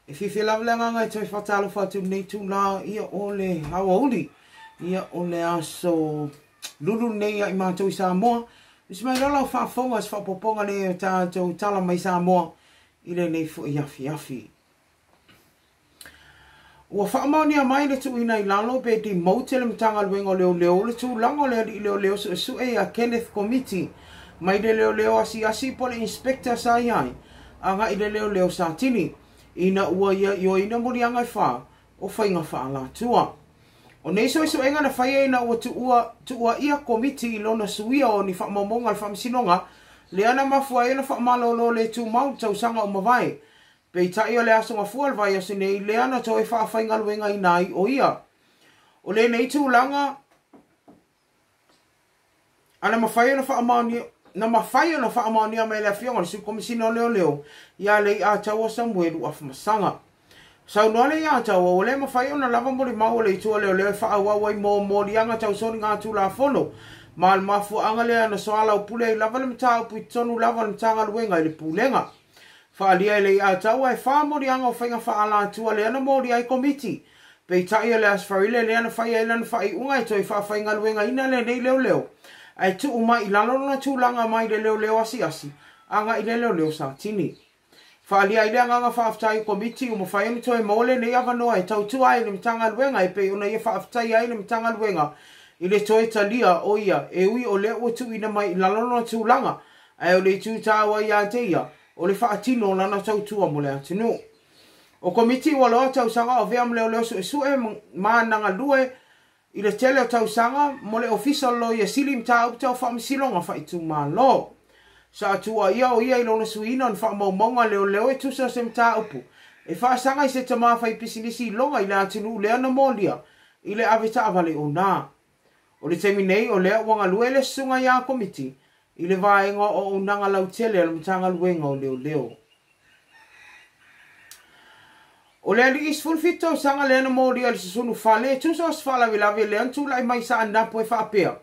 E fiafia lava le agaga e toe faatalofa atu i lenei itula, ia o le aoauli, ia o le aso lulu lenei ia i matou i Samoa. Usi mai loa lau faafofoga i se faaopoopoga lea o tatou tala mai Samoa i lenei foi afiafi. Ua faamaonia mai le tuuina i lalo pe demote e le Matagaluega o Leoleo le tulaga o le alii leoleo suesue ia Kenneth Komiti mai le leoleo asiasi po o le inspector sa i ai agai i le leoleo Satini ina ua ia ioeina moliaga e fa o faiga faaalatua. O nei suesuega na faia ina ua tuua tuuaia Komiti i lona suia o ni faamaumauga a le Faamasinoga lea na mafua ai ona faamalolo le tumau i le tausaga ua mavae. Peitai o le aso Gafua o le vaiaso nei lea na toe faafaigaluegaina ai o ia. O lenei tulaga a na mafai ona faamaonia na mafai ona faamaonia mai e le Afioga i le Sui Komesina o Leoleo ia Leiataua Samuelu Afamasaga. Saunoa Leiataua ua le mafai ona lava molimau a le Itu a Leoleo e faaauau ai mo moliaga tau soligatulafono ma o le mafuaaga lea na soalaupule ai lava le mataupu i totonu lava o le Matagaluega i le Pulega. Faaalia e Leiataua e fa moliaga o faiga faaalatua lea na molia ai Komiti. Peitai o le Aso Faraile lea na fai ai lana faaiuga e toe faafaigaluegaina lenei leoleo ae tuu mai i lalo lona tulaga mai le leoleo asiasi agai i le leoleo satini. Faaalia ai le agaga faafetai i Komiti ua mafai ona toe maua lenei avanoa e tautua ai i le Matagaluega e pei ona ia faafetaia ai le Matagaluega i le toe talia o ia e ui o lea ua tuuina mai i lalo lona tulaga ae o le itu taua ia te ia o le faatino o lana tautua mo le atunuu. O Komiti ua loa tausaga o avea ma leoleo suesue ma na galue i le tele o tausaga mo le Ofisa o le Loia Sili i mataupu tau faamasinoga faaitumalo. Sa tuuaia o ia i lona suiina o ni faamaumauga a leoleo e tusa o se mataupu e faasaga i se tama faipisinisi iloga i le atunuu lea na molia i le ave taavale ona. O le taimi nei o lea ua galue le susuga ia Komiti i le vaega o auaunaga lautele a le Matagaluega o Leoleo. O le alii 17 tausaga lea na molia i le susunu fale e tusa o se faalavelave lea na tulai mai i Saanapu e faapea,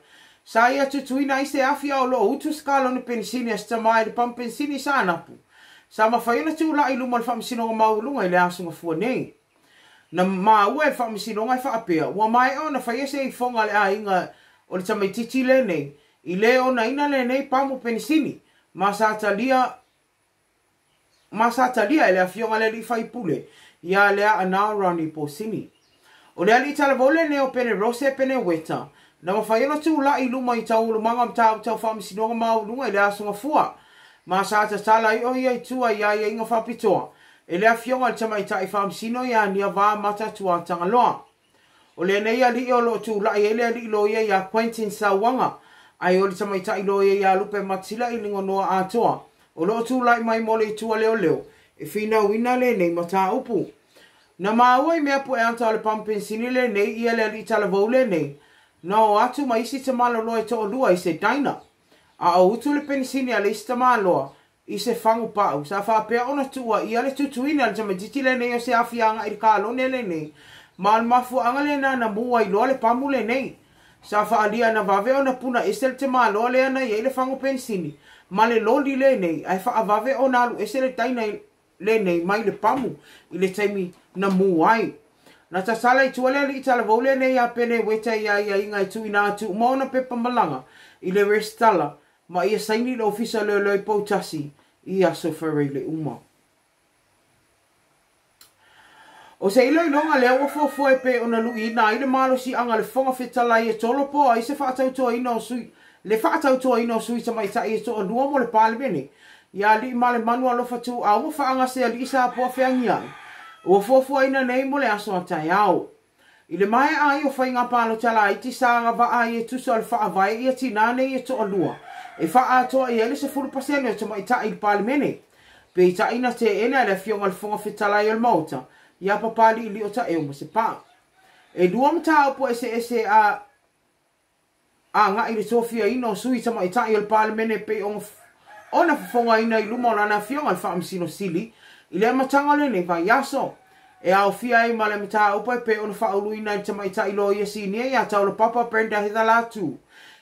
sa ia tutuina ai se afi a o lo o utu se kalone penisini a se tama i le pamu penisini i Saanapu. Sa mafai ona tulai i luma o le Faamasinoga Maualuga i le Aso Gafua nei. Na maua e le Faamasinoga e faapea, ua maea ona faia se ifoga a le aiga o le tamaitiiti lenei i le onaina lenei pamu penisini ma sa talia ma sa talia e le afioga i le alii faipule ia Leaanao Ronnie Posini. O le alii talavou lenei o Penerose Peneweta, na mafai ona tulai i luma i taualumaga o mataupu tau faamasinoga maualuga i le Aso Gafua, ma sa tatala ai o ia i tua i aiaiga faapitoa e le afioga i le tamaitai faamasino ia Niavaa Mata Tuatagaloa. O lenei alii o lo o tulai ai le alii loia ia Quentin Sauaga, ae o le tamaitai loia ia Lupe Matila i Ligonoa atoa, o lo o tulai mai mo le itu a leoleo e finauina lenei mataupu. Na maua i mea pueata o le pamu penisini lenei ia le alii talavou lenei, na o atu ma isi tamaloloa e toalua i se diner, a o utu le penisini a le isi tamaloa i se fagu pau. Sa faapea ona tuuaia le tutuina e le tamaitiiti lenei o se afi agai i le kalone lenei, ma o le mafuaaga lena na mu ai loa le pamu lenei. Sa faaalia na vave ona puna ese le tamaloa lea na i ai le fagu penisini ma le loli lenei, ae faavave ona alu ese le taina lenei mai le pamu i le taimi na mu ai. Na tatala i tua le alii talavou lenei ia Pene Weta i aiaiga e tuuina atu uma ona pepa malaga i le resitala ma ia saini i le Ofisa o Leoleo i Poutasi i aso Faraile uma. O se iloiloga lea ua fuafua e pei ona luiina ai le malosiaga a le Fofoga Fetalai e tolopo ai se faatautoaina o sui le faatautoaina o sui tamaitai e toalua mo le Palemene ia Aliimalemanu Alofa Tuuau ma Faagase Sapoa Feagiai ua fuafuaina nei mo le aso a taeao. I le maea ai o faiga palota laiti sa agavaa ai e tusa o le faavae ia tinā nei e toalua e faaatoa i ai le 10% o tamaitai i le Palemene. Peitai na teena e le Afioga i le Fofoga Fetalai o le Maota ia Papaliilio Taeu ma Sepaa. E lua mataupu eseese a agai i le tofiaina o sui tamaitai o le Palemene e pei ona fofogaina i luma o lana afioga i le Faamasino Sili i le amataga o lenei vaiaso. E aofia ai ma le mataupu e pei ona faauluina i le tamaitai loia sinia ia Taulapapa Brenda Heather Latu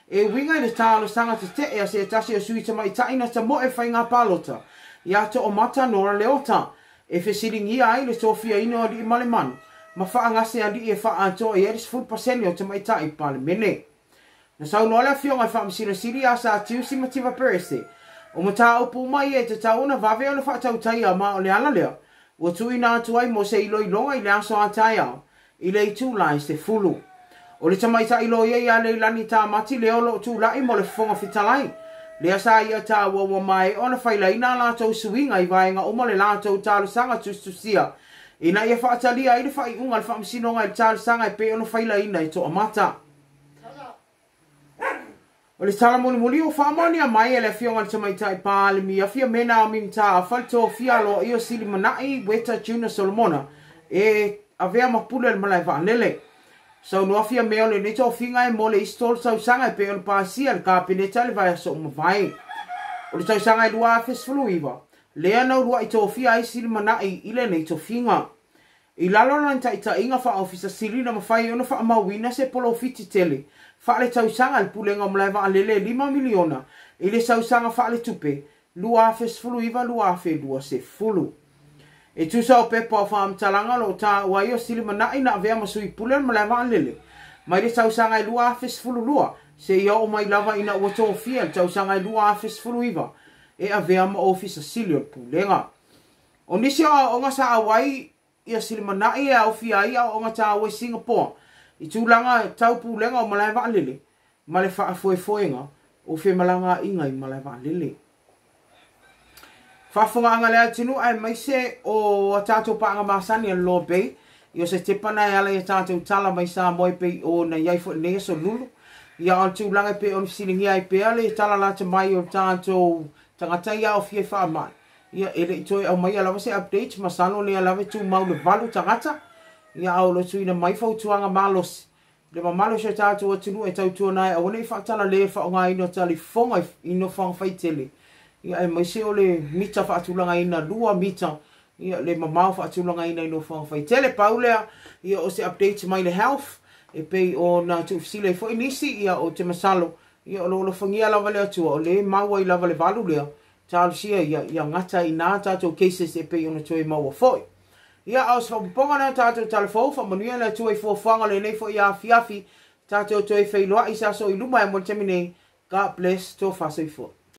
e uiga i le talosaga tetee a se tasi o sui tamaitai na tamoe faiga palota ia Toomata Nora Leota. e fesiligia ai le tofiaina o alii ma le manu ma faagasealii e faaatoa i ai le 10% o tamaitai Palemene. Na saunoa le Afioga i le Faamasino Sili ia Sir Tiusi Mativa Perese, o mataupu uma ia e tatau ona vave ona faatautaia ma o le ala lea ua tuuina atu ai mo se iloiloga i le aso a taeao i le itula e 10. O le tamaitai loia ia Leilani Tamati lea o lo o tulai mo le Fofoga Fetalai, lea sa ia taua ua maea ona failaina a latou suiga i vaega uma o le latou talosaga tusitusia ina ia faatalia ai le faaiuga a le Faamasinoga i le talosaga e pei ona failaina i Toamata. O le tala mulimuli ua faamaonia mai e le Afioga i le Tamaitai Palemia Fiame Naomi Mataafa le tofia aloaia o Silimanai Weta Junior Solomona e avea ma pule o le malae vaalele. Saunoa Fiame o lenei tofiga e mo le isi 3 tausaga e pei ona pasia e le Kapeneta i le vaiaso ua mavae. O le tausaga e 2019, lea na uluai tofia ai Silimanai i lenei tofiga. I lalo o lana taitaiga faa-ofisa sili na mafai ai ona faamauina se polofiti tele faaletausaga i le Pulega o Malae Vaalele e $5 miliona i le sausaga faaletupe 2019/2020. E tusa o pepa o faamatalaga o lo o taua ai o Silimanai na avea ma sui pule o le Malae Vaalele mai le tausaga e 2012 seia oo mai lava ina ua tofia i le tausaga e 2019 e avea ma ofisa sili o le Pulega. O nisi o aoaoga sa auai ia Silimanai e aofia ai aoaoga taua i Singapore i tulaga tau pulega o malae vaalele ma le faafoefoega o femalagaaiga i malae vaalele. Faafofogaaga a le atunuu aemaise o a tatou paaga masani a le Lord Bay, i o se tepa na e ala i a tatou tala mai Samoa e pei ona i ai foi i lenei aso Lulu. Ia o le tulaga e pei ona fesiligia ai pea le tala lata mai o tatou tagata ia aofia i faamai, Ia, e le i toe aumaia lava se update, masalo o lea lava e tumau le 8 tagata, ia a o lo o tuuina mai fautuaga malosi i le mamalu o si o tatou atunuu e tautuana ai aua ne i faatalale le faaaogaina o talifofoga i nofoaga faitele, ia aemaise o le mita faatulagaina 2 mita, ia le mamao faatulagaina i nofoaga faitele. Pau lea, ia o se update mai le health e pei ona tuufesili ai foi nisi, ia ou te masalo, ia o lo o alofagia lava le Atua o lea e mau ai lava le 8 lea. Talosia ia, ia gata i ina tatou cases e pei ona toe maua foi. Ia, a o se faaopoopoga lea o tatou tala fou, faamanuia le Atua i fuafuaga o lenei foi afiafi, tatou toe feiloai i se aso i luma e mo le taimi nei. God bless, tofa soifua.